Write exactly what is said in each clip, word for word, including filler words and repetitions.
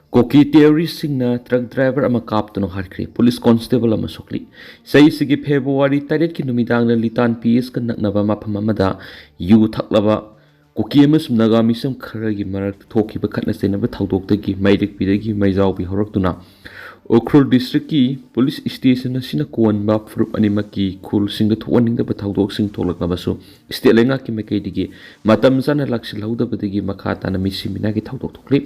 ꯀꯨꯀꯤ ꯇꯦꯔꯣꯔꯤꯁꯁꯤꯡꯅ truck driver ꯑꯃ ꯀꯥꯞꯇꯨꯅ ꯍꯥꯠꯈ꯭ꯔꯦ꯫ Police constable ꯑꯃ ꯁꯣꯛꯂꯤ꯫ ꯆꯍꯤꯁꯤꯒꯤ ꯐꯦꯕ꯭ꯔꯨꯋꯥꯔꯤ ꯇꯔꯦꯠꯀꯤ ꯅꯨꯃꯤꯗꯥꯡꯗ ꯂꯤꯇꯥꯟ ꯄꯤ ꯑꯦꯁꯀ ꯅꯛꯅꯕ ꯃꯐꯝ ꯑꯃꯗ ꯌꯨ ꯊꯛꯂꯕ ꯀꯨꯀꯤ ꯑꯃꯁꯨꯡ ꯅꯥꯒꯥ ꯃꯤꯆꯝ ꯈꯔꯒꯤ ꯃꯔꯛꯇ ꯊꯣꯛꯈꯤꯕ ꯈꯠꯅ ꯆꯩꯅꯕ ꯊꯧꯗꯣꯛꯇꯒꯤ ꯃꯩꯔꯤꯛꯄꯤꯗꯒꯤ ꯃꯩꯖꯥꯎꯕꯤ ꯍꯧꯔꯛꯇꯨꯅ ꯎꯈ꯭ꯔꯨꯜ ꯗꯤꯁꯇ꯭ꯔꯤꯛꯀꯤ ꯄꯨꯂꯤꯁ ꯁ꯭ꯇꯦꯁꯟ ꯑꯁꯤꯅ ꯀꯣꯟꯕ ꯐꯨꯔꯨꯞ ꯑꯅꯤꯃꯛꯀꯤ ꯈꯨꯜꯁꯤꯡꯗ ꯊꯣꯛꯍꯟꯅꯤꯡꯗꯕ ꯊꯧꯗꯣꯛꯁꯤꯡ ꯊꯣꯛꯂꯛꯂꯕꯁꯨ ꯁ꯭ꯇꯦꯠ ꯂꯩꯉꯥꯛꯀꯤ ꯃꯥꯏꯀꯩꯗꯒꯤ ꯃꯇꯝ ꯆꯥꯅ ꯂꯥꯛꯁꯤꯜꯍꯧꯗꯕꯗꯒꯤ ꯃꯈꯥ ꯇꯥꯅ ꯃꯤꯁꯤ ꯃꯤꯅꯥꯒꯤ ꯊꯧꯗꯣꯛ ꯊꯣꯛꯂꯤ꯫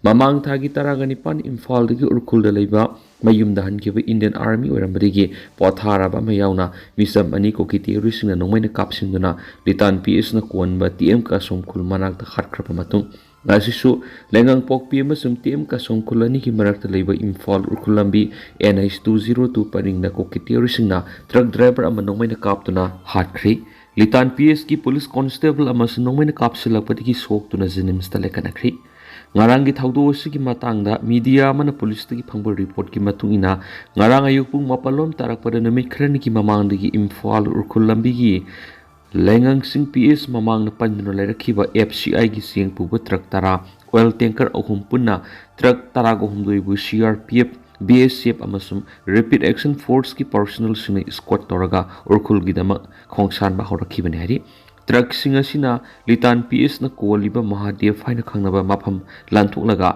ꯃꯃꯥꯡ ꯊꯥꯒꯤ ꯇꯔꯥꯒ ꯅꯤꯄꯥꯟ ꯏꯝꯐꯥꯜꯗꯒꯤ ꯎꯈ꯭ꯔꯨꯜꯗ ꯂꯩꯕ ꯃꯌꯨꯝꯗ ꯍꯟꯈꯤꯕ ꯏꯟꯗꯤꯌꯟ ꯑꯥꯔꯃꯤ ꯑꯣꯏꯔꯝꯕꯗꯒꯤ ꯄꯣꯊꯥꯔꯕ ꯑꯃ ꯌꯥꯎꯅ ꯃꯤꯆꯝ ꯑꯅꯤ ꯀꯨꯀꯤ ꯇꯦꯔꯣꯔꯤꯁꯁꯤꯡꯅ ꯅꯣꯡꯃꯩꯅ ꯀꯥꯞꯁꯤꯟꯗꯨꯅ ꯂꯤꯇꯥꯟ ꯄꯤ ꯑꯦꯁꯅ ꯀꯣꯟꯕ ꯇꯤ ꯑꯦꯝ ꯀꯥꯁꯣꯝ ꯈꯨꯜ ꯃꯅꯥꯛꯇ ꯍꯥꯠꯈ꯭ꯔꯕ ꯃꯇꯨꯡ, ꯉꯁꯤꯁꯨ ꯂꯩꯉꯥꯡꯄꯣꯛꯄꯤ ꯑꯃꯁꯨꯡ ꯇꯤ ꯑꯦꯝ ꯀꯥꯁꯣꯝ ꯈꯨꯜ ꯑꯅꯤꯒꯤ ꯃꯔꯛꯇ ꯂꯩꯕ ꯏꯝꯐꯥꯜ ꯎꯈ꯭ꯔꯨꯜ ꯂꯝꯕꯤ N H two zero two ꯄꯔꯤꯡꯗ ꯀꯨꯀꯤ ꯇꯦꯔꯣꯔꯤꯁꯁꯤꯡꯅ ꯇ꯭ꯔꯛ ꯗ꯭ꯔꯥꯏꯚꯔ ꯑꯃ ꯅꯣꯡꯃꯩꯅ ꯀꯥꯞꯇꯨꯅ ꯍꯥꯠꯈ꯭ꯔꯤ꯫ ꯂꯤꯇꯥꯟ ꯄꯤ ꯑꯦꯁꯀꯤ ꯄꯨꯂꯤꯁ ꯀꯣꯟꯁꯇꯦꯕꯜ ꯑꯃꯁꯨ ꯅꯣꯡꯃꯩꯅ ꯀꯥꯞꯁꯤꯜꯂꯛꯄꯗꯒꯤ ꯁꯣꯛꯇꯨꯅ ꯖꯦꯅꯤꯝꯁꯇ ꯂꯩꯈꯠꯅꯈ꯭ꯔꯤ꯫ ꯉꯔꯥꯡꯒꯤ ꯊꯧꯗꯣꯛ ꯑꯁꯤꯒꯤ ꯃꯇꯥꯡꯗ ꯃꯤꯗꯤꯌꯥ ꯑꯃꯅ ꯄꯨꯂꯤꯁꯇꯒꯤ ꯐꯪꯕ ꯔꯤꯄꯣꯔꯠꯀꯤ ꯃꯇꯨꯡ ꯏꯟꯅ, ꯉꯔꯥꯡ ꯑꯌꯨꯛ ꯄꯨꯡ ꯃꯥꯄꯜ ꯂꯣꯝ ꯇꯥꯔꯛꯄꯗ ꯅꯨꯃꯤꯠ ꯈꯔꯅꯤꯒꯤ ꯃꯃꯥꯡꯗꯒꯤ ꯏꯝꯐꯥꯜ ꯎꯈ꯭ꯔꯨꯜ ꯂꯝꯕꯤꯒꯤ ꯂꯩꯉꯥꯡꯁꯤꯡ ꯄꯤ ꯑꯦꯁ ꯃꯃꯥꯡꯗ ꯄꯟꯗꯨꯅ ꯂꯩꯔꯛꯈꯤꯕ ꯑꯦꯐ ꯁꯤ ꯑꯥꯏꯒꯤ ꯆꯦꯡ ꯄꯨꯕ ꯇ꯭ꯔꯛ ꯇꯔꯥ, ꯑꯣꯏꯜ ꯇꯦꯡꯀꯔ ꯑꯍꯨꯝ, ꯄꯨꯟꯅ ꯇ꯭ꯔꯛ ꯇꯔꯥꯒ ꯍꯨꯝꯗꯣꯏꯕꯨ C R P F, B S F ꯑꯃꯁꯨꯡ ꯔꯦꯄꯤꯗ ꯑꯦꯛꯁꯟ ꯐꯣꯔꯁꯀꯤ ꯄꯥꯔꯁꯣꯅꯦꯜꯁꯤꯡꯅ ꯏꯁꯀꯣꯠ ꯇꯧꯔꯒ ꯎꯈ꯭ꯔꯨꯜꯒꯤꯗꯃꯛ ꯈꯣꯡꯁꯥꯟꯕ ꯍꯧꯔꯛꯈꯤꯕꯅꯤ ꯍꯥꯏꯔꯤ꯫ ꯇ꯭ꯔꯛꯁꯤꯡ ꯑꯁꯤꯅ ꯂꯤꯇꯥꯟ ꯄꯤ ꯑꯦꯁꯅ ꯀꯣꯜꯂꯤꯕ ꯃꯍꯥꯗꯦꯕ ꯍꯥꯏꯅ ꯈꯪꯅꯕ ꯃꯐꯝ ꯂꯥꯟꯊꯣꯛꯂꯒ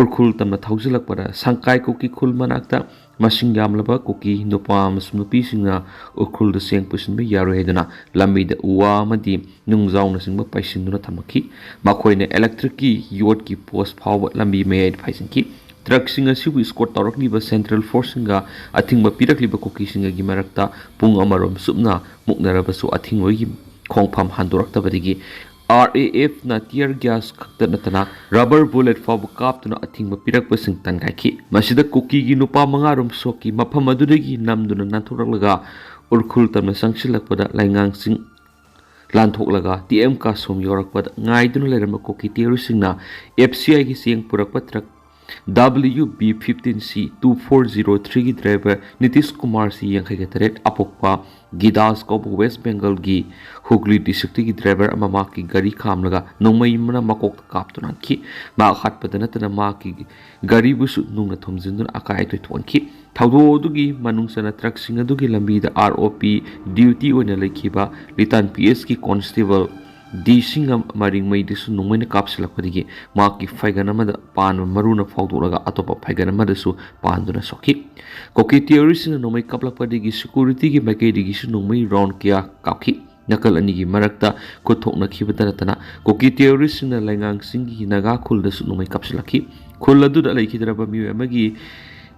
ꯎꯈ꯭ꯔꯨꯜ ꯇꯝꯅ ꯊꯧꯖꯤꯜꯂꯛꯄꯗ ꯁꯪꯀꯥꯏ ꯀꯨꯀꯤ ꯈꯨꯜ ꯃꯅꯥꯛꯇ ꯃꯁꯤꯡ ꯌꯥꯝꯂꯕ ꯀꯨꯀꯤ ꯅꯨꯄꯥ ꯑꯃꯁꯨꯡ ꯅꯨꯄꯤꯁꯤꯡꯅ ꯎꯈ꯭ꯔꯨꯜꯗ ꯆꯦꯡ ꯄꯨꯁꯤꯟꯕ ꯌꯥꯔꯣꯏ ꯍꯥꯏꯗꯨꯅ ꯂꯝꯕꯤꯗ ꯎ ꯋꯥ ꯑꯃꯗꯤ ꯅꯨꯡꯖꯥꯎꯅꯆꯤꯡꯕ ꯄꯩꯁꯤꯟꯗꯨꯅ ꯊꯝꯃꯛꯈꯤ꯫ ꯃꯈꯣꯏꯅ ꯏꯂꯦꯛꯇ꯭ꯔꯤꯛꯀꯤ ꯌꯣꯠꯀꯤ ꯄꯣꯁ ꯐꯥꯎꯕ ꯂꯝꯕꯤ ꯃꯌꯥꯏꯗ ꯐꯩꯖꯤꯟꯈꯤ꯫ ꯇ꯭ꯔꯛꯁꯤꯡ ꯑꯁꯤꯕꯨ ꯏꯁꯀꯣꯠ ꯇꯧꯔꯛꯂꯤꯕ ꯁꯦꯟꯇ꯭ꯔꯦꯜ ꯐꯣꯔꯁꯁꯤꯡꯒ ꯑꯊꯤꯡꯕ ꯄꯤꯔꯛꯂꯤꯕ ꯀꯨꯀꯤꯁꯤꯡꯒꯒꯤ ꯃꯔꯛꯇ ꯄꯨꯡ ꯑꯃꯔꯣꯝ ꯆꯨꯞꯅ ꯃꯨꯛꯅꯔꯕꯁꯨ ꯑꯊꯤꯡꯕꯒꯤ ꯈꯣꯡꯐꯝ ꯍꯟꯗꯣꯔꯛꯇꯕꯗꯒꯤ ꯑꯥꯔ ꯑꯦ ꯑꯦꯐꯅ ꯇꯤꯌꯔ ꯒ꯭ꯌꯥꯁ ꯈꯛꯇ ꯅꯠꯇꯅ ꯔꯕꯔ ꯕꯨꯂꯦꯠ ꯐꯥꯎꯕ ꯀꯥꯞꯇꯨꯅ ꯑꯊꯤꯡꯕ ꯄꯤꯔꯛꯄꯁꯤꯡ ꯇꯟꯒꯥꯏꯈꯤ꯫ ꯃꯁꯤꯗ ꯀꯨꯀꯤꯒꯤ ꯅꯨꯄꯥ ꯃꯉꯥꯔꯣꯝ ꯁꯣꯛꯈꯤ꯫ ꯃꯐꯝ ꯑꯗꯨꯗꯒꯤ ꯅꯝꯗꯨꯅ ꯅꯥꯟꯊꯣꯔꯛꯂꯒ ꯎꯈ꯭ꯔꯨꯜ ꯇꯝꯅ ꯆꯪꯁꯤꯜꯂꯛꯄꯗ ꯂꯩꯉꯥꯡꯁꯤꯡ ꯂꯥꯟꯊꯣꯛꯂꯒ ꯇꯤ ꯑꯦꯝ ꯀꯥꯁꯣꯝ ꯌꯧꯔꯛꯄꯗ ꯉꯥꯏꯗꯨꯅ ꯂꯩꯔꯝꯕ ꯀꯨꯀꯤ ꯇꯦꯔꯣꯔꯤꯁꯁꯤꯡꯅ ꯑꯦꯐ ꯁꯤ ꯑꯥꯏꯒꯤ ꯆꯦꯡ ꯄꯨꯔꯛꯄ truck W B fifteen C two four zero three ꯒꯤ ꯗ꯭ꯔꯥꯏꯚꯔ ꯅꯤꯇꯤꯁ ꯀꯨꯃꯥꯔ ꯁꯤ ꯌꯥꯡꯈꯩꯒ ꯇꯔꯦꯠ, ꯑꯄꯣꯛꯄ ꯒꯤꯗꯥꯁ ꯀꯧꯕ ꯋꯦꯁ ꯕꯦꯡꯒꯜꯒꯤ ꯍꯨꯒ꯭ꯂꯤ ꯗꯤꯁꯇ꯭ꯔꯤꯛꯇꯒꯤ ꯗ꯭ꯔꯥꯏꯚꯔ ꯑꯃ ꯃꯍꯥꯛꯀꯤ ꯒꯥꯔꯤ ꯈꯥꯝꯂꯒ ꯅꯣꯡꯃꯩ ꯑꯃꯅ ꯃꯀꯣꯛꯇ ꯀꯥꯞꯇꯨꯅ ꯍꯥꯠꯈꯤ꯫ ꯃꯍꯥꯛ ꯍꯥꯠꯄꯗ ꯅꯠꯇꯅ ꯃꯍꯥꯛꯀꯤ ꯒꯥꯔꯤꯕꯨꯁꯨ ꯅꯨꯡꯅ ꯊꯣꯝꯖꯤꯟꯗꯨꯅ ꯑꯀꯥꯏ ꯑꯇꯣꯏ ꯊꯣꯛꯍꯟꯈꯤ꯫ ꯊꯧꯗꯣꯛ ꯑꯗꯨꯒꯤ ꯃꯅꯨꯡ ꯆꯟꯅ ꯇ꯭ꯔꯛꯁꯤꯡ ꯑꯗꯨꯒꯤ ꯂꯝꯕꯤꯗ R O P ꯗ꯭ꯌꯨꯇꯤ ꯑꯣꯏꯅ ꯂꯩꯈꯤꯕ ꯂꯤꯇꯥꯟ P S ꯀꯤ ꯀꯣꯟꯁꯇꯦꯕꯜ ꯗꯤ ꯁꯤꯡꯉꯝ ꯃꯔꯤꯡꯃꯩꯗꯁꯨ ꯅꯣꯡꯃꯩꯅ ꯀꯥꯞꯁꯤꯜꯂꯛꯄꯗꯒꯤ ꯃꯍꯥꯛꯀꯤ ꯐꯩꯒꯟ ꯑꯃꯗ ꯄꯥꯟꯕ ꯃꯔꯨꯅ ꯐꯥꯎꯗꯣꯛꯂꯒ ꯑꯇꯣꯞꯄ ꯐꯩꯒꯟ ꯑꯃꯗꯁꯨ ꯄꯥꯟꯗꯨꯅ ꯁꯣꯛꯈꯤ꯫ ꯀꯨꯀꯤ ꯇꯦꯔꯣꯔꯤꯁꯁꯤꯡꯅ ꯅꯣꯡꯃꯩ ꯀꯥꯞꯂꯛꯄꯗꯒꯤ ꯁꯦꯀ꯭ꯌꯨꯔꯤꯇꯤꯒꯤ ꯃꯥꯏꯀꯩꯗꯒꯤꯁꯨ ꯅꯣꯡꯃꯩ ꯔꯥꯎꯟ ꯀꯌꯥ ꯀꯥꯞꯈꯤ꯫ ꯅꯥꯀꯜ ꯑꯅꯤꯒꯤ ꯃꯔꯛꯇ ꯈꯨꯠ ꯊꯣꯛꯅꯈꯤꯕꯇ ꯅꯠꯇꯅ ꯀꯨꯀꯤ ꯇꯦꯔꯣꯔꯤꯁꯁꯤꯡꯅ ꯂꯩꯉꯥꯡꯁꯤꯡꯒꯤ ꯅꯥꯒꯥ ꯈꯨꯜꯗꯁꯨ ꯅꯣꯡꯃꯩ ꯀꯥꯞꯁꯤꯜꯂꯛꯈꯤ꯫ ꯈꯨꯜ ꯑꯗꯨꯗ ꯂꯩꯈꯤꯗ꯭ꯔꯕ ꯃꯤꯑꯣꯏ ꯑꯃꯒꯤ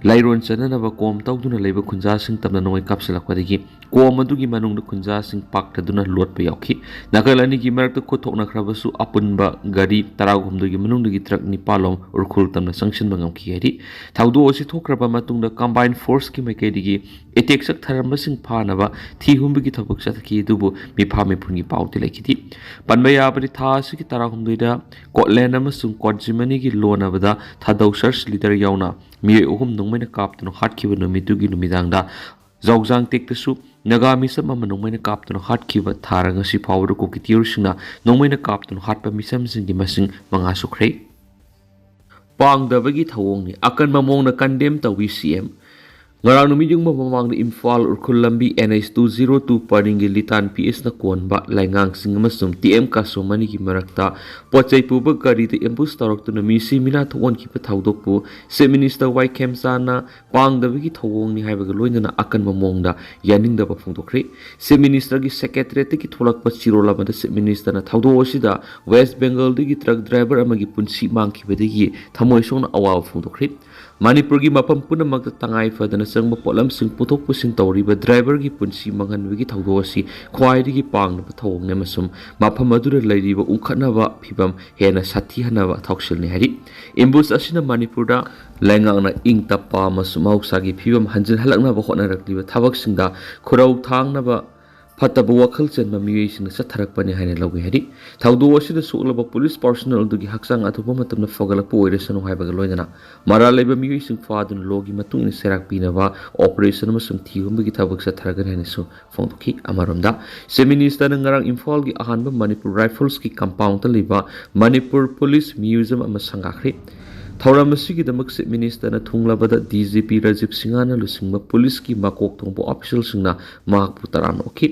ꯂꯥꯏꯔꯣꯟ ꯆꯠꯅꯅꯕ ꯀꯣꯝ ꯇꯧꯗꯨꯅ ꯂꯩꯕ ꯈꯨꯟꯖꯥꯁꯤꯡ ꯇꯝꯅ ꯅꯣꯡꯃꯩ ꯀꯥꯞꯁꯤꯜꯂꯛꯄꯗꯒꯤ ꯀꯣꯝ ꯑꯗꯨꯒꯤ ꯃꯅꯨꯡꯗ ꯈꯨꯟꯖꯥꯁꯤꯡ ꯄꯥꯛꯇꯗꯨꯅ ꯂꯣꯠꯄ ꯌꯥꯎꯈꯤ꯫ ꯅꯥꯀꯜ ꯑꯅꯤꯒꯤ ꯃꯔꯛꯇ ꯈꯨꯠ ꯊꯣꯛꯅꯈ꯭ꯔꯕꯁꯨ ꯑꯄꯨꯟꯕ ꯒꯥꯔꯤ ꯇꯔꯥꯍꯨꯝꯗꯣꯏꯒꯤ ꯃꯅꯨꯡꯗꯒꯤ ꯇ꯭ꯔꯛ ꯅꯤꯄꯥꯜꯂꯣꯝ ꯎꯔꯈꯨꯜ ꯇꯝꯅ ꯆꯪꯁꯤꯟꯕ ꯉꯝꯈꯤ ꯍꯥꯏꯔꯤ꯫ ꯊꯧꯗꯣꯛ ꯑꯁꯤ ꯊꯣꯛꯈ꯭ꯔꯕ ꯃꯇꯨꯡꯗ ꯀꯝꯕꯥꯏꯟ ꯐꯣꯔꯁꯀꯤ ꯃꯥꯏꯀꯩꯗꯒꯤ ꯑꯦꯇꯦꯛ ꯆꯠꯊꯔꯝꯕꯁꯤꯡ ꯐꯥꯅꯕ ꯊꯤ ꯍꯨꯝꯕꯒꯤ ꯊꯕꯛ ꯆꯠꯊꯈꯤ, ꯑꯗꯨꯕꯨ ꯃꯤꯐꯥ ꯃꯤꯄꯨꯟꯒꯤ ꯄꯥꯎꯗꯤ ꯂꯩꯈꯤꯗꯦ꯫ ꯄꯟꯕ ꯌꯥꯕꯗꯤ ꯊꯥ ꯑꯁꯤꯒꯤ ꯇꯔꯥꯍꯨꯝꯗꯣꯏꯗ ꯀꯣꯠꯂꯦꯟ ꯑꯃꯁꯨꯡ ꯀꯣꯠꯖꯤꯃꯅꯤꯒꯤ ꯂꯣꯟꯅꯕꯗ ꯊꯥꯗꯧ ꯁꯔꯆ ꯂꯤꯗꯔ ꯌꯥꯎꯅ ꯃꯤꯑꯣꯏ ꯑꯍꯨꯝ ꯅꯣꯡꯃꯩꯅ ꯀꯥꯞꯇꯨꯅ ꯍꯥꯠꯈꯤꯕ ꯅꯨꯃꯤꯠꯇꯨꯒꯤ ꯅꯨꯃꯤꯗꯥꯡꯗ ꯖꯥꯎꯖꯥꯡ ꯇꯦꯛꯇꯁꯨ ꯅꯥꯒꯥ ꯃꯤꯁꯝ ꯑꯃ ꯅꯣꯡꯃꯩꯅ ꯀꯥꯞꯇꯨꯅ ꯍꯥꯠꯈꯤꯕ ꯊꯥꯔ ꯉꯁꯤ ꯐꯥꯎꯕꯗ ꯀꯨꯀꯤ ꯇꯦꯔꯣꯔꯤꯁꯁꯤꯡꯅ ꯅꯣꯡꯃꯩꯅ ꯀꯥꯞꯇꯨꯅ ꯍꯥꯠꯄ ꯃꯤꯁꯝꯁꯤꯡꯒꯤ ꯃꯁꯤꯡ ꯃꯉꯥ ꯁꯨꯈ꯭ꯔꯦ꯫ ꯄꯥꯡꯗꯕꯒꯤ ꯊꯧꯑꯣꯡꯅꯤ, ꯑꯀꯟꯕ ꯃꯑꯣꯡꯗ ꯀꯟꯗꯦꯝ ꯇꯧꯏ ꯁꯤ ꯑꯦꯝ꯫ ꯉꯔꯥꯡ ꯅꯨꯃꯤꯠ ꯌꯨꯡꯕ ꯃꯃꯥꯡꯗ ꯏꯝꯐꯥꯜ ꯎꯔꯈꯨꯜ ꯂꯝꯕꯤ N H two zero two ꯄꯔꯤꯡꯒꯤ ꯂꯤꯇꯥꯟ P S ꯅ ꯀꯣꯟꯕ ꯂꯩꯉꯥꯡꯁꯤꯡ ꯑꯃꯁꯨꯡ T M ꯀꯥꯁꯣꯃꯅꯤꯒꯤ ꯃꯔꯛꯇ ꯄꯣꯠ ꯆꯩ ꯄꯨꯕ ꯒꯥꯔꯤꯗ ꯑꯦꯝꯕꯨꯁ ꯇꯧꯔꯛꯇꯨꯅ ꯃꯤꯁꯤ ꯃꯤꯅꯥ ꯊꯣꯛꯍꯟꯈꯤꯕ ꯊꯧꯗꯣꯛꯄꯨ ꯆꯤꯐ ꯃꯤꯅꯤꯁꯇꯔ ꯋꯥꯏ ꯈꯦꯝꯆꯥꯟꯅ ꯄꯥꯡꯗꯕꯒꯤ ꯊꯧꯑꯣꯡꯅꯤ ꯍꯥꯏꯕꯒ ꯂꯣꯏꯅꯅ ꯑꯀꯟꯕ ꯃꯑꯣꯡꯗ ꯌꯥꯅꯤꯡꯗꯕ ꯐꯣꯡꯗꯣꯛꯈ꯭ꯔꯦ꯫ ꯆꯤꯐ ꯃꯤꯅꯤꯁꯇꯔꯒꯤ ꯁꯦꯀ꯭ꯔꯦꯇꯔꯤꯌꯦꯠꯇꯒꯤ ꯊꯣꯛꯂꯛꯄ ꯆꯤꯔꯣꯜ ꯑꯃꯗ ꯆꯤꯐ ꯃꯤꯅꯤꯁꯇꯔꯅ ꯊꯧꯗꯣꯛ ꯑꯁꯤꯗ ꯋꯦꯁ ꯕꯦꯡꯒꯜꯗꯒꯤ ꯇ꯭ꯔꯛ ꯗ꯭ꯔꯥꯏꯚꯔ ꯑꯃꯒꯤ ꯄꯨꯟꯁꯤ ꯃꯥꯡꯈꯤꯕꯗꯒꯤ ꯊꯃꯣꯏ ꯁꯣꯛꯅ ꯑꯋꯥꯕ ꯐꯣꯡꯗꯣꯛꯈ꯭ꯔꯦ꯫ ꯃꯅꯤꯄꯨꯔꯒꯤ ꯃꯐꯝ ꯄꯨꯝꯅꯃꯛꯇ ꯇꯉꯥꯏ ꯐꯗꯅ ꯆꯪꯕ ꯄꯣꯠꯂꯝꯁꯤꯡ ꯄꯨꯊꯣꯛ ꯄꯨꯁꯤꯟ ꯇꯧꯔꯤꯕ ꯗ꯭ꯔꯥꯏꯚꯔꯒꯤ ꯄꯨꯟꯁꯤ ꯃꯥꯡꯍꯟꯕꯒꯤ ꯊꯧꯗꯣꯛ ꯑꯁꯤ ꯈ꯭ꯋꯥꯏꯗꯒꯤ ꯄꯥꯡꯗꯕ ꯊꯧꯑꯣꯡꯅꯤ ꯑꯃꯁꯨꯡ ꯃꯐꯝ ꯑꯗꯨꯗ ꯂꯩꯔꯤꯕ ꯎꯪꯈꯠꯅꯕ ꯐꯤꯚꯝ ꯍꯦꯟꯅ ꯁꯥꯊꯤꯍꯟꯅꯕ ꯊꯧꯁꯤꯜꯅꯤ ꯍꯥꯏꯔꯤ꯫ ꯑꯦꯝꯕꯨꯁ ꯑꯁꯤꯅ ꯃꯅꯤꯄꯨꯔꯗ ꯂꯩꯉꯥꯛꯅ ꯏꯪ ꯇꯞꯄ ꯑꯃꯁꯨꯡ ꯃꯍꯧꯁꯥꯒꯤ ꯐꯤꯚꯝ ꯍꯟꯖꯤꯟꯍꯜꯂꯛꯅꯕ ꯍꯣꯠꯅꯔꯛꯂꯤꯕ ꯊꯕꯛꯁꯤꯡꯗ ꯈꯨꯔꯧ ꯊꯥꯡꯅꯕ ꯐꯠꯇꯕ ꯋꯥꯈꯜ ꯆꯦꯟꯕ ꯃꯤꯑꯣꯏꯁꯤꯡꯅ ꯆꯠꯊꯔꯛꯄꯅꯤ ꯍꯥꯏꯅ ꯂꯧꯏ ꯍꯥꯏꯔꯤ꯫ ꯊꯧꯗꯣꯛ ꯑꯁꯤꯗ ꯁꯣꯛꯂꯕ ꯄꯨꯂꯤꯁ ꯄꯥꯔꯁꯣꯅꯦꯜ ꯑꯗꯨꯒꯤ ꯍꯛꯆꯥꯡ ꯑꯊꯨꯕ ꯃꯇꯝꯗ ꯐꯒꯠꯂꯛꯄ ꯑꯣꯏꯔꯁꯅꯨ ꯍꯥꯏꯕꯒ ꯂꯣꯏꯅꯅ ꯃꯔꯥꯜ ꯂꯩꯕ ꯃꯤꯑꯣꯏꯁꯤꯡ ꯐꯥꯗꯨꯅ ꯂꯣꯒꯤ ꯃꯇꯨꯡ ꯏꯟꯅ ꯆꯩꯔꯥꯛ ꯄꯤꯅꯕ ꯑꯣꯄꯔꯦꯁꯟ ꯑꯃꯁꯨꯡ ꯊꯤꯍꯨꯝꯕꯒꯤ ꯊꯕꯛ ꯆꯠꯊꯔꯒꯅꯤ ꯍꯥꯏꯅꯁꯨ ꯐꯣꯡꯗꯣꯛꯈꯤ꯫ ꯑꯃꯔꯣꯝꯗ, ꯆꯤꯐ ꯃꯤꯅꯤꯁꯇꯔꯅ ꯉꯔꯥꯡ ꯏꯝꯐꯥꯜꯒꯤ ꯑꯍꯥꯟꯕ ꯃꯅꯤꯄꯨꯔ ꯔꯥꯏꯐꯜꯁꯀꯤ ꯀꯝꯄꯥꯎꯟꯗ ꯂꯩꯕ ꯃꯅꯤꯄꯨꯔ ꯄꯨꯂꯤꯁ ꯃ꯭ꯌꯨꯖꯤꯌꯝ ꯑꯃ ꯁꯪꯒꯥꯈ꯭ꯔꯦ꯫ ꯊꯧꯔꯝ ꯑꯁꯤꯒꯤꯗꯃꯛ chief ꯃꯤꯅꯤꯁꯇꯔꯅ ꯊꯨꯡꯂꯕꯗ D G P Rajiv ꯁꯤꯡꯍꯅ ꯂꯨꯆꯤꯡꯕ ꯄꯨꯂꯤꯁꯀꯤ ꯃꯀꯣꯛ ꯊꯣꯡꯕ ꯑꯣꯐꯤꯁꯦꯜꯁꯤꯡꯅ ꯃꯍꯥꯛꯄꯨ ꯇꯔꯥꯝꯅ ꯑꯣꯛꯈꯤ꯫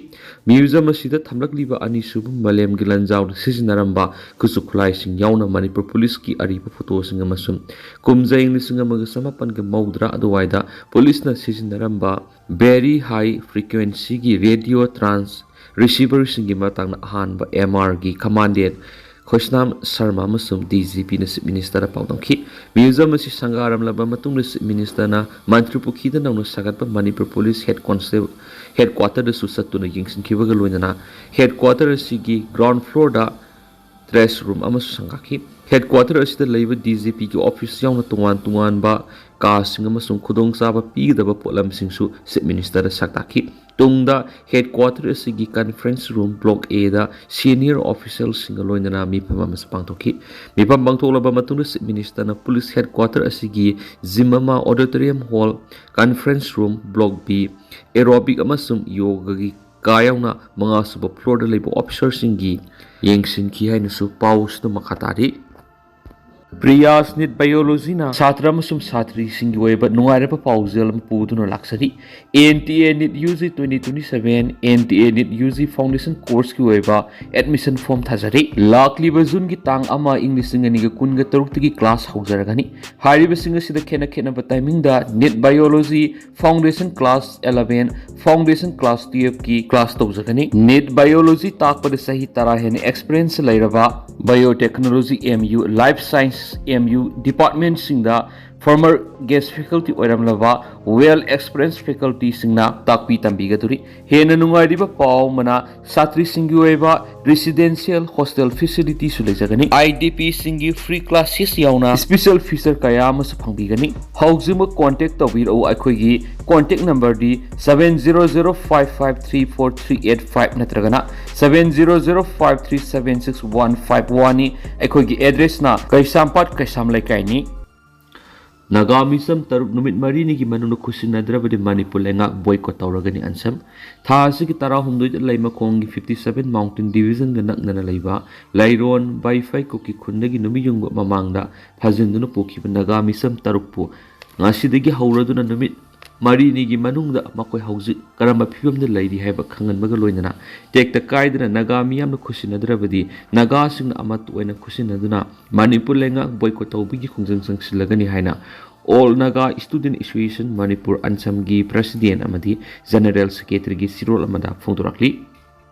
ꯃ꯭ꯌꯨꯖꯤꯌꯝ ꯑꯁꯤꯗ ꯊꯝꯂꯛꯂꯤꯕ ꯑꯅꯤꯁꯨꯕ ꯃꯥꯂꯦꯝꯒꯤ ꯂꯥꯟꯖꯥꯎꯗ ꯁꯤꯖꯤꯟꯅꯔꯝꯕ ꯈꯨꯠꯁꯨ ꯈꯨꯠꯂꯥꯏꯁꯤꯡ ꯌꯥꯎꯅ ꯃꯅꯤꯄꯨꯔ ꯄꯨꯂꯤꯁꯀꯤ ꯑꯔꯤꯕ ꯐꯣꯇꯣꯁꯤꯡ ꯑꯃꯁꯨꯡ ꯀꯨꯝꯖꯥ ꯏꯪ ꯂꯤꯁꯤꯡ ꯑꯃꯒ ꯆꯃꯥꯄꯟꯒ ꯃꯧꯗ꯭ꯔꯥ ꯑꯗꯨꯋꯥꯏꯗ ꯄꯨꯂꯤꯁꯅ ꯁꯤꯖꯤꯟꯅꯔꯝꯕ ꯚꯦꯔꯤ ꯍꯥꯏ ꯐ꯭ꯔꯤꯀ꯭ꯋꯦꯟꯁꯤꯒꯤ ꯔꯦꯗꯤꯑꯣ ꯇ꯭ꯔꯥꯟꯁ ꯔꯤꯁꯤꯚꯔꯁꯤꯡꯒꯤ ꯃꯇꯥꯡꯗ ꯑꯍꯥꯟꯕ ꯑꯦꯝ ꯑꯥꯔꯒꯤ ꯀꯃꯥꯟꯗꯦꯟ ꯈꯣꯏꯁꯅꯥꯝ ꯁꯔꯃ ꯑꯃꯁꯨꯡ ꯗꯤ ꯖꯤ ꯄꯤꯅ ꯆꯤꯐ ꯃꯤꯅꯤꯁꯇꯔꯗ ꯄꯥꯎꯗꯝꯈꯤ꯫ ꯃ꯭ꯌꯨꯖꯤꯌꯝ ꯑꯁꯤ ꯁꯪꯒꯥꯔꯝꯂꯕ ꯃꯇꯨꯡꯗ ꯆꯤꯐ ꯃꯤꯅꯤꯁꯇꯔꯅ ꯃꯟꯇ꯭ꯔꯤ ꯄꯨꯈ꯭ꯔꯤꯗ ꯅꯧꯅ ꯁꯥꯒꯠꯄ Manipur police head constable head ꯀ꯭ꯋꯥꯇꯔꯗꯁꯨ ꯆꯠꯇꯨꯅ ꯌꯦꯡꯁꯤꯟꯈꯤꯕꯒ ꯂꯣꯏꯅꯅ ꯍꯦꯗ ꯀ꯭ꯋꯥꯇꯔ ꯑꯁꯤꯒꯤ ꯒ꯭ꯔꯥꯎꯟ ꯐ꯭ꯂꯣꯔꯗ ꯗ꯭ꯔꯦꯁ ꯔꯨꯝ ꯑꯃꯁꯨ ꯁꯪꯒꯥꯈꯤ꯫ ꯍꯦꯗ ꯀ꯭ꯋꯥꯇꯔ ꯑꯁꯤꯗ ꯂꯩꯕ ꯗꯤ ꯖꯤ ꯄꯤꯒꯤ ꯑꯣꯐꯤꯁ ꯌꯥꯎꯅ ꯇꯣꯉꯥꯟ ꯇꯣꯉꯥꯟꯕ ꯀꯥꯁꯤꯡ ꯑꯃꯁꯨꯡ ꯈꯨꯗꯣꯡꯆꯥꯕ ꯄꯤꯒꯗꯕ ꯄꯣꯠꯂꯝꯁꯤꯡꯁꯨ ꯆꯤꯐ ꯃꯤꯅꯤꯁꯇꯔꯗ ꯁꯛ ꯇꯥꯛꯈꯤ꯫ ꯇꯨꯡꯗ ꯍꯦꯗ ꯀ꯭ꯋꯥꯇꯔ ꯑꯁꯤꯒꯤ ꯀꯟꯐ꯭ꯔꯦꯟꯁ ꯔꯨꯝ ꯕ꯭ꯂꯣꯛ ꯑꯦꯗ ꯁꯤꯅꯤꯌꯔ ꯑꯣꯐꯤꯁꯦꯜꯁꯤꯡꯒ ꯂꯣꯏꯅꯅ ꯃꯤꯐꯝ ꯑꯃꯁꯨ ꯄꯥꯡꯊꯣꯛꯈꯤ꯫ ꯃꯤꯐꯝ ꯄꯥꯡꯊꯣꯛꯂꯕ ꯃꯇꯨꯡꯗ ꯆꯤꯐ ꯃꯤꯅꯤꯁꯇꯔꯅ ꯄꯨꯂꯤꯁ ꯍꯦꯗ ꯀ꯭ꯋꯥꯇꯔ ꯑꯁꯤꯒꯤ ꯖꯤꯝ ꯑꯃ, auditorium hall, conference room, block B, aerobic ꯑꯃꯁꯨꯡ ꯌꯣꯒꯒꯤ ꯀꯥ ꯌꯥꯎꯅ ꯃꯉꯥꯁꯨꯕ ꯐ꯭ꯂꯣꯔꯗ ꯂꯩꯕ ꯑꯣꯐꯤꯁꯔꯁꯤꯡꯒꯤ ꯌꯦꯡꯁꯤꯟꯈꯤ ꯍꯥꯏꯅꯁꯨ ꯄꯥꯎ ꯑꯁꯤꯗ ꯃꯈꯥ ꯇꯥꯔꯤ꯫ ꯄ꯭ꯔꯤꯌꯥꯁ ꯅꯤꯠ ꯕꯥꯏꯑꯣꯂꯣꯖꯤꯅ ꯁꯥꯇ꯭ꯔ ꯑꯃꯁꯨꯡ ꯁꯥꯇ꯭ꯔꯤꯁꯤꯡꯒꯤ ꯑꯣꯏꯕ ꯅꯨꯡꯉꯥꯏꯔꯕ ꯄꯥꯎꯖꯦꯜ ꯑꯃ ꯄꯨꯗꯨꯅ ꯂꯥꯛꯆꯔꯤ꯫ N T A NEET U G twenty twenty seven, N T A NEET U G foundation ꯀꯣꯔꯁꯀꯤ ꯑꯣꯏꯕ ꯑꯦꯗꯃꯤꯁꯟ ꯐꯣꯔꯝ ꯊꯥꯖꯔꯤ꯫ ꯂꯥꯛꯂꯤꯕ ꯖꯨꯟꯒꯤ ꯇꯥꯡ ꯑꯃ, ꯏꯪ ꯂꯤꯁꯤꯡ ꯑꯅꯤꯒ ꯀꯨꯟꯒ ꯇꯔꯨꯛꯇꯒꯤ ꯀ꯭ꯂꯥꯁ ꯍꯧꯖꯔꯒꯅꯤ꯫ ꯍꯥꯏꯔꯤꯕꯁꯤꯡ ꯑꯁꯤꯗ ꯈꯦꯠꯅ ꯈꯦꯠꯅꯕ ꯇꯥꯏꯃꯤꯡꯗ NEET biology foundation class eleven, foundation class twelve ꯀꯤ ꯀ꯭ꯂꯥꯁ ꯇꯧꯖꯒꯅꯤ꯫ ꯅꯤꯠ ꯕꯥꯏꯑꯣꯂꯣꯖꯤ ꯇꯥꯛꯄꯗ ꯆꯍꯤ ꯇꯔꯥ ꯍꯦꯟꯅ ꯑꯦꯛꯁꯄꯤꯔꯤꯌꯦꯟꯁ ꯂꯩꯔꯕ biotechnology, M U, life science M U ꯗꯤꯄꯥꯔꯠꯃꯦꯟꯁꯤꯡꯗ former guest faculty ꯑꯣꯏꯔꯝꯂꯕ well experienced facultyꯁꯤꯡꯅ ꯇꯥꯛꯄꯤ ꯇꯝꯕꯤꯒꯗꯧꯔꯤ꯫ ꯍꯦꯟꯅ ꯅꯨꯡꯉꯥꯏꯔꯤꯕ ꯄꯥꯎ ꯑꯃꯅ, ꯁꯥꯇ꯭ꯔꯤꯁꯤꯡꯒꯤ ꯑꯣꯏꯕ residential hostel facilityꯁꯨ ꯂꯩꯖꯒꯅꯤ꯫ ꯑꯥꯏ ꯗꯤ ꯄꯤꯁꯤꯡꯒꯤ free classes ꯌꯥꯎꯅ special feature ꯀꯌꯥ ꯑꯃꯁꯨ ꯐꯪꯕꯤꯒꯅꯤ꯫ ꯍꯧꯖꯤꯛꯃꯛ contact ꯇꯧꯕꯤꯔꯛꯎ ꯑꯩꯈꯣꯏꯒꯤ contact numberꯗꯤ seven zero zero five five three four three eight five ꯅꯠꯇ꯭ꯔꯒꯅ seven zero zero five three seven six one five oneꯅꯤ꯫ ꯑꯩꯈꯣꯏꯒꯤ addressꯅ ꯀꯩꯁꯥꯝꯄꯥꯠ ꯀꯩꯁꯥꯝ ꯂꯩꯀꯥꯏꯅꯤ꯫ ꯅꯥꯒꯥ ꯃꯤꯆꯝ ꯇꯔꯨꯛ ꯅꯨꯃꯤꯠ ꯃꯔꯤꯅꯤꯒꯤ ꯃꯅꯨꯡꯗ ꯈꯨꯠꯁꯤꯟꯅꯗ꯭ꯔꯕꯗꯤ ꯃꯅꯤꯄꯨꯔ ꯂꯩꯉꯥꯛ boycott ꯇꯧꯔꯒꯅꯤ ꯑꯟꯁꯝ꯫ ꯊꯥ ꯑꯁꯤꯒꯤ ꯇꯔꯥꯍꯨꯝꯗꯣꯏꯗ ꯂꯩꯃꯈꯣꯡꯒꯤ fifty seven Mountain Divisionꯒ ꯅꯛꯅꯅ ꯂꯩꯕ ꯂꯩꯔꯣꯟ ꯕꯥꯏꯐꯩ ꯀꯨꯀꯤ ꯈꯨꯟꯗꯒꯤ ꯅꯨꯃꯤꯠ ꯌꯨꯡꯕ ꯃꯃꯥꯡꯗ ꯐꯥꯖꯤꯟꯗꯨꯅ ꯄꯨꯈꯤꯕ ꯅꯥꯒꯥ ꯃꯤꯆꯝ ꯇꯔꯨꯛꯄꯨ ꯉꯁꯤꯗꯒꯤ ꯍꯧꯔꯗꯨꯅ ꯅꯨꯃꯤꯠ ꯃꯔꯤꯅꯤꯒꯤ ꯃꯅꯨꯡꯗ ꯃꯈꯣꯏ ꯍꯧꯖꯤꯛ ꯀꯔꯝꯕ ꯐꯤꯕꯝꯗ ꯂꯩꯔꯤ ꯍꯥꯏꯕ ꯈꯪꯍꯟꯕꯒ ꯂꯣꯏꯅꯅ ꯇꯦꯛꯇ ꯀꯥꯏꯗꯅ ꯅꯥꯒꯥ ꯃꯤꯌꯥꯝꯅ ꯈꯨꯠꯁꯤꯟꯅꯗ꯭ꯔꯕꯗꯤ ꯅꯥꯒꯥꯁꯤꯡꯅ ꯑꯃꯠꯇ ꯑꯣꯏꯅ ꯈꯨꯠꯁꯤꯟꯅꯗꯨꯅ ꯃꯅꯤꯄꯨꯔ ꯂꯩꯉꯥꯛ boycott ꯇꯧꯕꯒꯤ ꯈꯣꯡꯖꯪ ꯆꯪꯁꯤꯜꯂꯒꯅꯤ ꯍꯥꯏꯅ All Naga Student Association Manipur ꯑꯟꯁꯝꯒꯤ president ꯑꯃꯗꯤ general secretaryꯒꯤ ꯆꯤꯔꯣꯜ ꯑꯃꯗ ꯐꯣꯡꯗꯣꯔꯛꯂꯤ꯫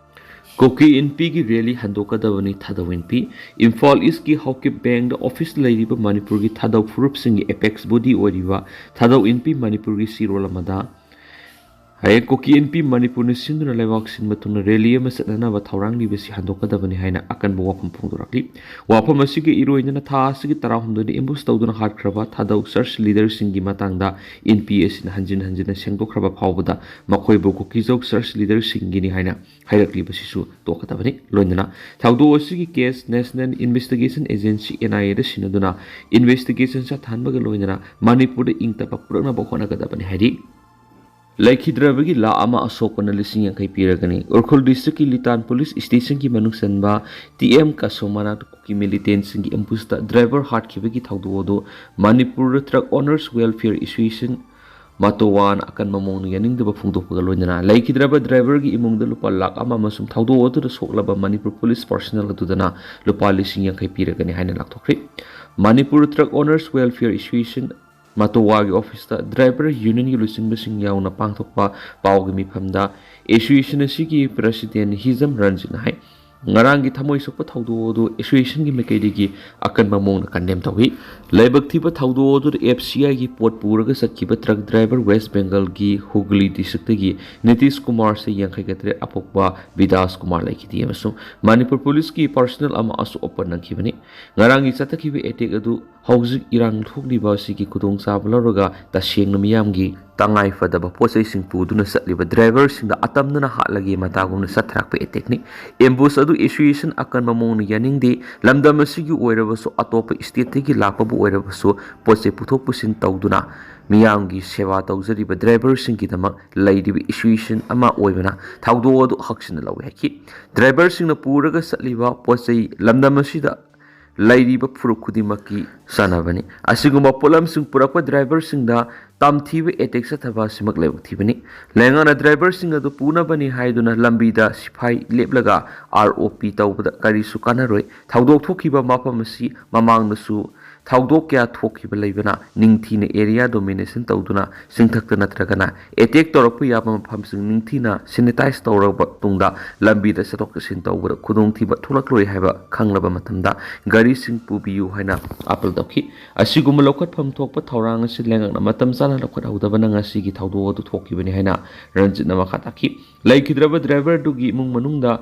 ꯀꯨꯀꯤ ꯏꯟꯄꯤꯒꯤ rally ꯍꯟꯗꯣꯛꯀꯗꯕꯅꯤ ꯊꯥꯗꯧ ꯏꯟꯄꯤ꯫ ꯏꯝꯐꯥꯜ ꯏꯁꯀꯤ ꯍꯥꯎꯀꯤꯞ ꯕꯦꯡꯗ office ꯂꯩꯔꯤꯕ ꯃꯅꯤꯄꯨꯔꯒꯤ ꯊꯥꯗꯧ ꯐꯨꯔꯨꯞꯁꯤꯡꯒꯤ apex body ꯑꯣꯏꯔꯤꯕ ꯊꯥꯗꯧ ꯏꯟꯄꯤ ꯃꯅꯤꯄꯨꯔꯒꯤ ꯆꯤꯔꯣꯜ ꯑꯃꯗ ꯍꯌꯦꯡ ꯀꯨꯀꯤ ꯏꯟꯄꯤ ꯃꯅꯤꯄꯨꯔꯅ ꯁꯤꯟꯗꯨꯅ ꯂꯩꯕꯥꯛ ꯁꯤꯟꯕ ꯊꯨꯡꯅ rally ꯑꯃ ꯆꯠꯅꯅꯕ ꯊꯧꯔꯥꯡꯂꯤꯕꯁꯤ ꯍꯟꯗꯣꯛꯀꯗꯕꯅꯤ ꯍꯥꯏꯅ ꯑꯀꯟꯕ ꯋꯥꯐꯝ ꯐꯣꯡꯗꯣꯔꯛꯂꯤ꯫ ꯋꯥꯐꯝ ꯑꯁꯤꯒ ꯏꯔꯣꯏꯅꯅ ꯊꯥ ꯑꯁꯤꯒꯤ ꯇꯔꯥꯍꯨꯝꯗꯣꯏꯗ ambush ꯇꯧꯗꯨꯅ ꯍꯥꯠꯈ꯭ꯔꯕ ꯊꯥꯗꯧ church leaderꯁꯤꯡꯒꯤ ꯃꯇꯥꯡꯗ ꯏꯟꯄꯤ ꯑꯁꯤꯅ ꯍꯟꯖꯤꯟ ꯍꯟꯖꯤꯟꯅ ꯁꯦꯡꯗꯣꯛꯈ꯭ꯔꯕ ꯐꯥꯎꯕꯗ ꯃꯈꯣꯏꯕꯨ ꯀꯨꯀꯤꯖꯧ church leaderꯁꯤꯡꯒꯤꯅꯤ ꯍꯥꯏꯅ ꯍꯥꯏꯔꯛꯂꯤꯕꯁꯤꯁꯨ ꯇꯣꯛꯀꯗꯕꯅꯤ꯫ ꯂꯣꯏꯅꯅ ꯊꯧꯗꯣꯛ ꯑꯁꯤꯒꯤ case National Investigation Agency NIAꯗ ꯁꯤꯟꯅꯗꯨꯅ investigation ꯆꯠꯊꯍꯟꯕꯒ ꯂꯣꯏꯅꯅ ꯃꯅꯤꯄꯨꯔꯗ ꯏꯪ ꯇꯞꯄ ꯄꯨꯔꯛꯅꯕ ꯍꯣꯠꯅꯒꯗꯕꯅꯤ ꯍꯥꯏꯔꯤ꯫ ꯂꯩꯈꯤꯗ꯭ꯔꯕꯒꯤ ꯂꯥꯈ ꯑꯃ, ꯑꯁꯣꯛꯄꯅ ꯂꯤꯁꯤꯡ ꯌꯥꯡꯈꯩ ꯄꯤꯔꯒꯅꯤ꯫ ꯎꯈ꯭ꯔꯨꯜ districtꯀꯤ ꯂꯤꯇꯥꯟ police stationꯒꯤ ꯃꯅꯨꯡ ꯆꯟꯕ ꯇꯤ ꯑꯦꯝ ꯀꯁꯣ ꯃꯅꯥꯛꯇ ꯀꯨꯀꯤ militantꯁꯤꯡꯒꯤ ambushꯇ driver ꯍꯥꯠꯈꯤꯕꯒꯤ ꯊꯧꯗꯣꯛ ꯑꯗꯨ Manipur Truck Owners Welfare Association ꯃꯇꯣꯋꯥꯅ ꯑꯀꯟꯕ ꯃꯑꯣꯡꯗ ꯌꯥꯅꯤꯡꯗꯕ ꯐꯣꯡꯗꯣꯛꯄꯒ ꯂꯣꯏꯅꯅ ꯂꯩꯈꯤꯗ꯭ꯔꯕ driverꯒꯤ ꯏꯃꯨꯡꯗ ꯂꯨꯄꯥ ꯂꯥꯈ ꯑꯃ ꯑꯃꯁꯨꯡ ꯊꯧꯗꯣꯛ ꯑꯗꯨꯗ ꯁꯣꯛꯂꯕ ꯃꯅꯤꯄꯨꯔ police personnel ꯑꯗꯨꯗꯅ ꯂꯨꯄꯥ ꯂꯤꯁꯤꯡ ꯌꯥꯡꯈꯩ ꯄꯤꯔꯒꯅꯤ ꯍꯥꯏꯅ ꯂꯥꯎꯊꯣꯛꯈ꯭ꯔꯤ꯫ Manipur Truck Owners Welfare Association ꯃꯇꯣꯋꯥꯒꯤ officeꯇ driver unionꯒꯤ ꯂꯨꯆꯤꯡꯕꯁꯤꯡ ꯌꯥꯎꯅ ꯄꯥꯡꯊꯣꯛꯄ ꯄꯥꯎꯒꯤ ꯃꯤꯐꯝꯗ association ꯑꯁꯤꯒꯤ president ꯍꯤꯖꯝ ꯔꯟꯖꯤꯠꯅ ꯍꯥꯏ, ꯉꯔꯥꯡꯒꯤ ꯊꯃꯣꯏ ꯁꯣꯛꯄ ꯊꯧꯗꯣꯛ ꯑꯗꯨ associationꯒꯤ ꯃꯥꯏꯀꯩꯗꯒꯤ ꯑꯀꯟꯕ ꯃꯑꯣꯡꯗ condemn ꯇꯧꯏ꯫ ꯂꯥꯏꯕꯛ ꯊꯤꯕ ꯊꯧꯗꯣꯛ ꯑꯗꯨꯗ F C Iꯒꯤ ꯄꯣꯠ ꯄꯨꯔꯒ ꯆꯠꯈꯤꯕ truck driver West Bengalꯒꯤ ꯍꯨꯒ꯭ꯂꯤ districtꯇꯒꯤ ꯅꯤꯇꯤꯁ ꯀꯨꯃꯥꯔ, ꯆꯍꯤ ꯌꯥꯡꯈꯩꯒ ꯇꯔꯦꯠ, ꯑꯄꯣꯛꯄ ꯕꯤꯗꯥꯁ ꯀꯨꯃꯥꯔ ꯂꯩꯈꯤꯗꯦ ꯑꯃꯁꯨꯡ ꯃꯅꯤꯄꯨꯔ ꯄꯨꯂꯤꯁꯀꯤ personnel ꯑꯃ ꯑꯁꯣꯛ ꯑꯄꯟ ꯅꯪꯈꯤꯕꯅꯤ꯫ ꯉꯔꯥꯡꯒꯤ ꯆꯠꯊꯈꯤꯕ attack ꯑꯗꯨ ꯍꯧꯖꯤꯛ ꯏꯔꯥꯡ ꯊꯣꯛꯂꯤꯕ ꯑꯁꯤꯒꯤ ꯈꯨꯗꯣꯡꯆꯥꯕ ꯂꯧꯔꯒ ꯇꯁꯦꯡꯅ ꯃꯤꯌꯥꯝꯒꯤ ꯇꯉꯥꯏ ꯐꯗꯕ ꯄꯣꯠ ꯆꯩꯁꯤꯡ ꯄꯨꯗꯨꯅ ꯆꯠꯂꯤꯕ driverꯁꯤꯡꯗ ꯑꯇꯝꯅꯅ ꯍꯥꯠꯂꯒꯦ ꯃꯇꯥꯒꯨꯝꯅ ꯆꯠꯊꯔꯛꯄ attackꯅꯤ꯫ Ambush ꯑꯗꯨ association ꯑꯀꯟꯕ ꯃꯑꯣꯡꯗ ꯌꯥꯅꯤꯡꯗꯦ꯫ ꯂꯝꯗꯝ ꯑꯁꯤꯒꯤ ꯑꯣꯏꯔꯕꯁꯨ, ꯑꯇꯣꯞꯄ stateꯇꯒꯤ ꯂꯥꯛꯄꯕꯨ ꯑꯣꯏꯔꯕꯁꯨ, ꯄꯣꯠ ꯆꯩ ꯄꯨꯊꯣꯛ ꯄꯨꯁꯤꯟ ꯇꯧꯗꯨꯅ ꯃꯤꯌꯥꯝꯒꯤ ꯁꯦꯕꯥ ꯇꯧꯖꯔꯤꯕ driverꯁꯤꯡꯒꯤꯗꯃꯛ ꯂꯩꯔꯤꯕ association ꯑꯃ ꯑꯣꯏꯕꯅ ꯊꯧꯗꯣꯛ ꯑꯗꯨ ꯍꯛꯆꯤꯟꯅ ꯂꯧꯏ ꯍꯥꯏꯈꯤ꯫ Driverꯁꯤꯡꯅ ꯄꯨꯔꯒ ꯆꯠꯂꯤꯕ ꯄꯣꯠ ꯆꯩ ꯂꯝꯗꯝ ꯑꯁꯤꯗ ꯂꯩꯔꯤꯕ ꯐꯨꯔꯨꯞ ꯈꯨꯗꯤꯡꯃꯛꯀꯤ ꯆꯥꯟꯅꯕꯅꯤ꯫ ꯑꯁꯤꯒꯨꯝꯕ ꯄꯣꯠꯂꯝꯁꯤꯡ ꯄꯨꯔꯛꯄ driverꯁꯤꯡꯗ ꯇꯝꯊꯤꯕ attack ꯆꯠꯊꯕ ꯑꯁꯤꯃꯛ ꯂꯥꯏꯕꯛ ꯊꯤꯕꯅꯤ꯫ ꯂꯩꯉꯥꯛꯅ driverꯁꯤꯡ ꯑꯗꯨ ꯄꯨꯅꯕꯅꯤ ꯍꯥꯏꯗꯨꯅ ꯂꯝꯕꯤꯗ ꯁꯤꯐꯥꯏ ꯂꯦꯞꯂꯒ R O P ꯇꯧꯕꯗ ꯀꯔꯤꯁꯨ ꯀꯥꯟꯅꯔꯣꯏ꯫ ꯊꯧꯗꯣꯛ ꯊꯣꯛꯈꯤꯕ ꯃꯐꯝ ꯑꯁꯤ ꯃꯃꯥꯡꯗꯁꯨ ꯊꯧꯗꯣꯛ ꯀꯌꯥ ꯊꯣꯛꯈꯤꯕ ꯂꯩꯕꯅ ꯅꯤꯡꯊꯤꯅ area domination ꯇꯧꯗꯨꯅ ꯆꯤꯡꯊꯛꯇ ꯅꯠꯇ꯭ꯔꯒꯅ attack ꯇꯧꯔꯛꯄ ꯌꯥꯕ ꯃꯐꯝꯁꯤꯡ ꯅꯤꯡꯊꯤꯅ sanitize ꯇꯧꯔꯕ ꯇꯨꯡꯗ ꯂꯝꯕꯤꯗ ꯆꯠꯊꯣꯛ ꯆꯠꯁꯤꯟ ꯇꯧꯕꯗ ꯈꯨꯗꯣꯡꯊꯤꯕ ꯊꯣꯛꯂꯛꯂꯣꯏ ꯍꯥꯏꯕ ꯈꯪꯂꯕ ꯃꯇꯝꯗ ꯒꯥꯔꯤꯁꯤꯡ ꯄꯨꯕꯤꯌꯨ ꯍꯥꯏꯅ appeal ꯇꯧꯈꯤ꯫ ꯑꯁꯤꯒꯨꯝꯕ ꯂꯧꯈꯠꯐꯝ ꯊꯣꯛꯄ ꯊꯧꯔꯥꯡ ꯑꯁꯤ ꯂꯩꯉꯥꯛꯅ ꯃꯇꯝ ꯆꯥꯅ ꯂꯧꯈꯠꯍꯧꯗꯕꯅ ꯉꯁꯤꯒꯤ ꯊꯧꯗꯣꯛ ꯑꯗꯨ ꯊꯣꯛꯈꯤꯕꯅꯤ ꯍꯥꯏꯅ ꯔꯟꯖꯤꯠꯅ ꯃꯈꯥ ꯇꯥꯈꯤ꯫ ꯂꯩꯈꯤꯗ꯭ꯔꯕ driver ꯑꯗꯨꯒꯤ ꯏꯃꯨꯡ ꯃꯅꯨꯡꯗ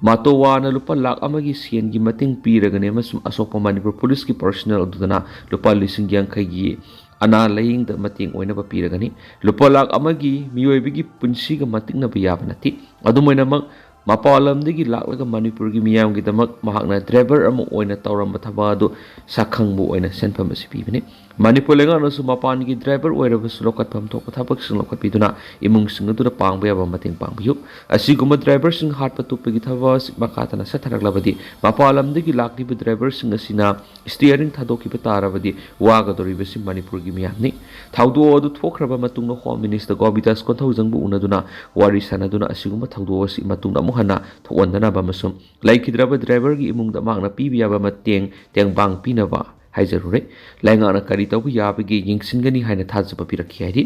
ꯃꯇꯣꯋꯥꯅ ꯂꯨꯄꯥ ꯂꯥꯈ ꯑꯃꯒꯤ ꯁꯦꯟꯒꯤ ꯃꯇꯦꯡ ꯄꯤꯔꯒꯅꯤ ꯑꯃꯁꯨꯡ ꯑꯁꯣꯛꯄ ꯃꯅꯤꯄꯨꯔ ꯄꯨꯂꯤꯁꯀꯤ personnel ꯑꯗꯨꯗꯅ ꯂꯨꯄꯥ ꯂꯤꯁꯤꯡ ꯌꯥꯡꯈꯩꯒꯤ ꯑꯅꯥ ꯂꯥꯌꯦꯡꯗ ꯃꯇꯦꯡ ꯑꯣꯏꯅꯕ ꯄꯤꯔꯒꯅꯤ꯫ ꯂꯨꯄꯥ ꯂꯥꯈ ꯑꯃꯒꯤ ꯃꯤꯑꯣꯏꯕꯒꯤ ꯄꯨꯟꯁꯤꯒ ꯃꯇꯤꯛꯅꯕ ꯌꯥꯕ ꯅꯠꯇꯦ꯫ ꯑꯗꯨꯝ ꯑꯣꯏꯅꯃꯛ, ꯃꯄꯥꯟ ꯂꯝꯗꯒꯤ ꯂꯥꯛꯂꯒ ꯃꯅꯤꯄꯨꯔꯒꯤ ꯃꯤꯌꯥꯝꯒꯤꯗꯃꯛ ꯃꯍꯥꯛꯅ driver ꯑꯃ ꯑꯣꯏꯅ ꯇꯧꯔꯝꯕ ꯊꯕꯛ ꯑꯗꯨ ꯁꯛꯈꯪꯕ ꯑꯣꯏꯅ ꯁꯦꯟꯐꯝ ꯑꯁꯤ ꯄꯤꯕꯅꯤ꯫ ꯃꯅꯤꯄꯨꯔ ꯂꯩꯉꯥꯛꯅꯁꯨ ꯃꯄꯥꯟꯒꯤ driver ꯑꯣꯏꯔꯕꯁꯨ ꯂꯧꯈꯠꯐꯝ ꯊꯣꯛꯄ ꯊꯕꯛꯁꯤꯡ ꯂꯧꯈꯠꯄꯤꯗꯨꯅ ꯏꯃꯨꯡꯁꯤꯡ ꯑꯗꯨꯗ ꯄꯥꯡꯕ ꯌꯥꯕ ꯃꯇꯦꯡ ꯄꯥꯡꯕꯤꯌꯨ꯫ ꯑꯁꯤꯒꯨꯝꯕ driverꯁꯤꯡ ꯍꯥꯠꯄ ꯇꯨꯞꯄꯒꯤ ꯊꯕꯛ ꯑꯁꯤ ꯃꯈꯥ ꯇꯥꯅ ꯆꯠꯊꯔꯛꯂꯕꯗꯤ ꯃꯄꯥꯟ ꯂꯝꯗꯒꯤ ꯂꯥꯛꯂꯤꯕ driverꯁꯤꯡ ꯑꯁꯤꯅ steering ꯊꯥꯗꯣꯛꯈꯤꯕ ꯇꯥꯔꯕꯗꯤ ꯋꯥꯒꯗꯧꯔꯤꯕꯁꯤ ꯃꯅꯤꯄꯨꯔꯒꯤ ꯃꯤꯌꯥꯝꯅꯤ꯫ ꯊꯧꯗꯣꯛ ꯑꯗꯨ ꯊꯣꯛꯈ꯭ꯔꯕ ꯃꯇꯨꯡꯗ Home Minister ꯒꯣꯕꯤꯟꯗꯥꯁ ꯀꯣꯟꯊꯧꯖꯝꯕꯨ ꯎꯅꯗꯨꯅ ꯋꯥꯔꯤ ꯁꯥꯟꯅꯗꯨꯅ ꯑꯁꯤꯒꯨꯝꯕ ꯊꯧꯗꯣꯛ ꯑꯁꯤ ꯃꯇꯨꯡꯗ ꯑꯃꯨꯛ ꯍꯟꯅ ꯊꯣꯛꯍꯟꯗꯅꯕ ꯑꯃꯁꯨꯡ ꯂꯩꯈꯤꯗ꯭ꯔꯕ driverꯒꯤ ꯏꯃꯨꯡꯗ ꯃꯍꯥꯛꯅ ꯄꯤꯕ ꯌꯥꯕ ꯃꯇꯦꯡ ꯇꯦꯡꯕꯥꯡ ꯄꯤꯅꯕ ꯍꯥꯏꯖꯔꯨꯔꯦ꯫ ꯂꯩꯉꯥꯛꯅ ꯀꯔꯤ ꯇꯧꯕ ꯌꯥꯕꯒꯦ ꯌꯦꯡꯁꯤꯟꯒꯅꯤ ꯍꯥꯏꯅ ꯊꯥꯖꯕ ꯄꯤꯔꯛꯈꯤ ꯍꯥꯏꯔꯤ꯫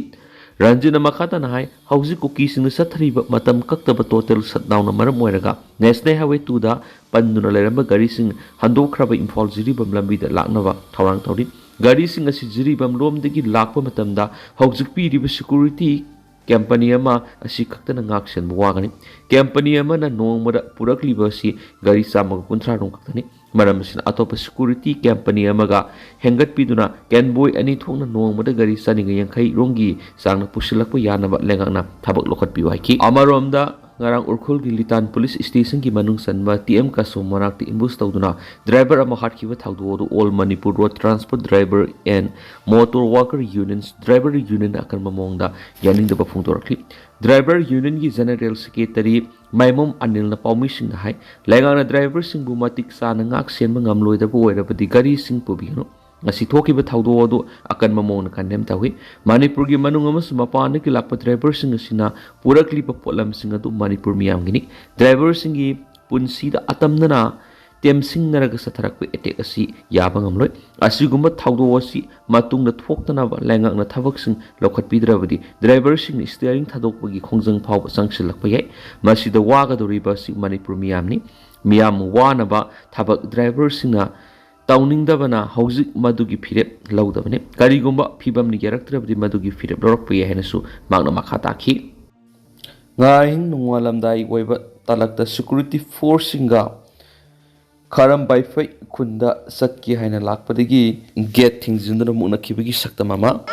ꯔꯟꯖꯤꯠꯅ ꯃꯈꯥ ꯇꯥꯅ ꯍꯥꯏ, ꯍꯧꯖꯤꯛ ꯀꯨꯀꯤꯁꯤꯡꯅ ꯆꯠꯊꯔꯤꯕ ꯃꯇꯝ ꯀꯛꯇꯕ ꯇꯣꯇꯦꯜ ꯁꯠꯗꯥꯎꯟꯅ ꯃꯔꯝ ꯑꯣꯏꯔꯒ ꯅꯦꯁꯅꯦꯜ ꯍꯥꯏꯋꯦ ꯇꯨꯗ ꯄꯟꯗꯨꯅ ꯂꯩꯔꯝꯕ ꯒꯥꯔꯤꯁꯤꯡ ꯍꯟꯗꯣꯛꯈ꯭ꯔꯕ ꯏꯝꯐꯥꯜ ꯖꯤꯔꯤꯕꯥꯝ ꯂꯝꯕꯤꯗ ꯂꯥꯛꯅꯕ ꯊꯧꯔꯥꯡ ꯇꯧꯔꯤ꯫ ꯒꯥꯔꯤꯁꯤꯡ ꯑꯁꯤ ꯖꯤꯔꯤꯕꯥꯝ ꯂꯣꯝꯗꯒꯤ ꯂꯥꯛꯄ ꯃꯇꯝꯗ ꯍꯧꯖꯤꯛ ꯄꯤꯔꯤꯕ ꯁꯦꯀꯨꯔꯤꯇꯤ ꯀꯝꯄꯅꯤ ꯑꯃ ꯑꯁꯤ ꯈꯛꯇꯅ ꯉꯥꯛ ꯁꯦꯟꯕ ꯋꯥꯒꯅꯤ꯫ ꯀꯝꯄꯅꯤ ꯑꯃꯅ ꯅꯣꯡꯃꯗ ꯄꯨꯔꯛꯂꯤꯕ ꯑꯁꯤ ꯒꯥꯔꯤ ꯆꯥꯝꯃꯒ ꯀꯨꯟꯊ꯭ꯔꯥ ꯔꯣꯝ ꯈꯛꯇꯅꯤ꯫ ꯃꯔꯝ ꯑꯁꯤꯅ ꯑꯇꯣꯞꯄ ꯁꯦꯀꯨꯔꯤꯇꯤ ꯀꯝꯄꯅꯤ ꯑꯃꯒ ꯍꯦꯟꯒꯠꯄꯤꯗꯨꯅ ꯀꯦꯟꯕꯣꯏ ꯑꯅꯤ ꯊꯣꯛꯅ ꯅꯣꯡꯃꯗ ꯒꯥꯔꯤ ꯆꯅꯤꯒ ꯌꯥꯡꯈꯩ ꯔꯣꯝꯒꯤ ꯆꯥꯡꯅ ꯄꯨꯁꯤꯜꯂꯛꯄ ꯌꯥꯅꯕ ꯂꯩꯉꯥꯛꯅ ꯊꯕꯛ ꯂꯧꯈꯠꯄꯤꯌꯨ ꯍꯥꯏꯈꯤ꯫ ꯑꯃꯔꯣꯝꯗ, ꯉꯔꯥꯡ ꯎꯈ꯭ꯔꯨꯜꯒꯤ ꯂꯤꯇꯥꯟ ꯄꯨꯂꯤꯁ ꯁ꯭ꯇꯦꯁꯟꯒꯤ ꯃꯅꯨꯡ ꯆꯟꯕ ꯇꯤ ꯑꯦꯝ ꯀꯥꯁꯣ ꯃꯅꯥꯛꯇ ꯑꯦꯝꯕꯨꯁ ꯇꯧꯗꯨꯅ ꯗ꯭ꯔꯥꯏꯚꯔ ꯑꯃ ꯍꯥꯠꯈꯤꯕ ꯊꯧꯗꯣꯛ ꯑꯗꯨ all Manipur road transport driver and motor worker unions driver ꯌꯨꯅꯤꯌꯟꯅ ꯑꯀꯟꯕ ꯃꯑꯣꯡꯗ ꯌꯥꯅꯤꯡꯗꯕ ꯐꯣꯡꯗꯣꯔꯛꯂꯤ꯫ ꯗ꯭ꯔꯥꯏꯚꯔ ꯌꯨꯅꯤꯌꯟꯒꯤ ꯖꯦꯅꯔꯦꯜ ꯁꯦꯀ꯭ꯔꯦꯇꯔꯤ ꯃꯥꯏꯃꯣꯝ ꯑꯅꯤꯜꯅ ꯄꯥꯎꯃꯤꯁꯤꯡꯗ ꯍꯥꯏ, ꯂꯩꯉꯥꯛꯅ ꯗ꯭ꯔꯥꯏꯚꯔꯁꯤꯡꯕꯨ ꯃꯇꯤꯛ ꯆꯥꯅ ꯉꯥꯛ ꯁꯦꯟꯕ ꯉꯝꯂꯣꯏꯗꯕ ꯑꯣꯏꯔꯕꯗꯤ ꯒꯥꯔꯤꯁꯤꯡ ꯄꯨꯕꯤꯒꯅꯨ꯫ ꯉꯁꯤ ꯊꯣꯛꯈꯤꯕ ꯊꯧꯗꯣꯛ ꯑꯗꯨ ꯑꯀꯟꯕ ꯃꯑꯣꯡꯗ ꯀꯟꯗꯦꯝ ꯇꯧꯏ꯫ ꯃꯅꯤꯄꯨꯔꯒꯤ ꯃꯅꯨꯡ ꯑꯃꯁꯨꯡ ꯃꯄꯥꯟꯗꯒꯤ ꯂꯥꯛꯄ ꯗ꯭ꯔꯥꯏꯚꯔꯁꯤꯡ ꯑꯁꯤꯅ ꯄꯨꯔꯛꯂꯤꯕ ꯄꯣꯠꯂꯝꯁꯤꯡ ꯑꯗꯨ ꯃꯅꯤꯄꯨꯔ ꯃꯤꯌꯥꯝꯒꯤꯅꯤ꯫ ꯗ꯭ꯔꯥꯏꯚꯔꯁꯤꯡꯒꯤ ꯄꯨꯟꯁꯤꯗ ꯑꯇꯝꯅꯅ ꯇꯦꯝꯁꯤꯡꯅꯔꯒ ꯆꯠꯊꯔꯛꯄ ꯑꯦꯇꯦꯛ ꯑꯁꯤ ꯌꯥꯕ ꯉꯝꯂꯣꯏ꯫ ꯑꯁꯤꯒꯨꯝꯕ ꯊꯧꯗꯣꯛ ꯑꯁꯤ ꯃꯇꯨꯡꯗ ꯊꯣꯛꯇꯅꯕ ꯂꯩꯉꯥꯛꯅ ꯊꯕꯛꯁꯤꯡ ꯂꯧꯈꯠꯄꯤꯗ꯭ꯔꯕꯗꯤ ꯗ꯭ꯔꯥꯏꯚꯔꯁꯤꯡꯅ ꯁ꯭ꯇꯤꯌꯥꯔꯤꯡ ꯊꯥꯗꯣꯛꯄꯒꯤ ꯈꯣꯡꯖꯪ ꯐꯥꯎꯕ ꯆꯪꯁꯤꯜꯂꯛꯄ ꯌꯥꯏ꯫ ꯃꯁꯤꯗ ꯋꯥꯒꯗꯧꯔꯤꯕ ꯑꯁꯤ ꯃꯅꯤꯄꯨꯔ ꯃꯤꯌꯥꯝꯅꯤ꯫ ꯃꯤꯌꯥꯝ ꯋꯥꯅꯕ ꯊꯕꯛ ꯗ꯭ꯔꯥꯏꯚꯔꯁꯤꯡꯅ ꯇꯧꯅꯤꯡꯗꯕꯅ ꯍꯧꯖꯤꯛ ꯃꯗꯨꯒꯤ ꯐꯤꯔꯦꯞ ꯂꯧꯗꯕꯅꯤ꯫ ꯀꯔꯤꯒꯨꯝꯕ ꯐꯤꯕꯝꯅ ꯌꯥꯔꯛꯇ꯭ꯔꯕꯗꯤ ꯃꯗꯨꯒꯤ ꯐꯤꯔꯦꯞ ꯂꯧꯔꯛꯄ ꯌꯥꯏ ꯍꯥꯏꯅꯁꯨ ꯃꯍꯥꯛꯅ ꯃꯈꯥ ꯇꯥꯈꯤ꯫ ꯉꯥꯍꯤꯡ ꯅꯣꯡꯉꯥꯜꯂꯝꯗꯥꯏ ꯑꯣꯏꯕ ꯇꯥꯂꯛꯇ ꯁꯦꯀ꯭ꯌꯨꯔꯤꯇꯤ ꯐꯣꯔꯁꯁꯤꯡꯒ ꯈꯥꯔꯝꯕꯥꯏꯐꯩ ꯈꯨꯟꯗ ꯆꯠꯀꯦ ꯍꯥꯏꯅ ꯂꯥꯛꯄꯗꯒꯤ ꯒꯦꯠ ꯊꯤꯡꯖꯤꯟꯗꯨꯅ ꯃꯨꯛꯅꯈꯤꯕꯒꯤ ꯁꯛꯇꯝ ꯑꯃ꯫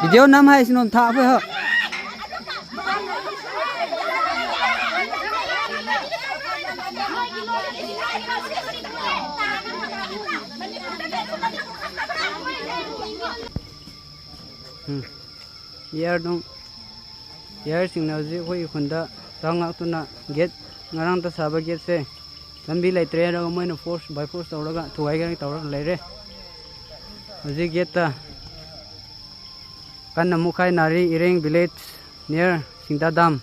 Video nam hai sinom tha phe ha. ꯎꯝ꯫ ꯌꯥꯔꯗꯨꯡ, ꯌꯥꯔꯁꯤꯡꯅ ꯍꯧꯖꯤꯛ ꯑꯩꯈꯣꯏꯒꯤ ꯈꯨꯟꯗ ꯆꯥꯛ ꯉꯥꯛꯇꯨꯅ ꯒꯦꯠ, ꯉꯔꯥꯡꯇ ꯁꯥꯕ ꯒꯦꯠꯁꯦ ꯂꯝꯕꯤ ꯂꯩꯇ꯭ꯔꯦ ꯍꯥꯏꯔꯒ ꯃꯣꯏꯅ force by force ꯇꯧꯔꯒ ꯊꯨꯒꯥꯏꯒꯦ ꯇꯧꯔꯒ ꯂꯩꯔꯦ꯫ ꯍꯧꯖꯤꯛ ꯒꯦꯠꯇ ꯀꯟꯅ ꯃꯨꯛꯈꯥꯏꯅꯔꯤ, ꯏꯔꯦꯡ village near ꯁꯤꯡꯗꯥ dam꯫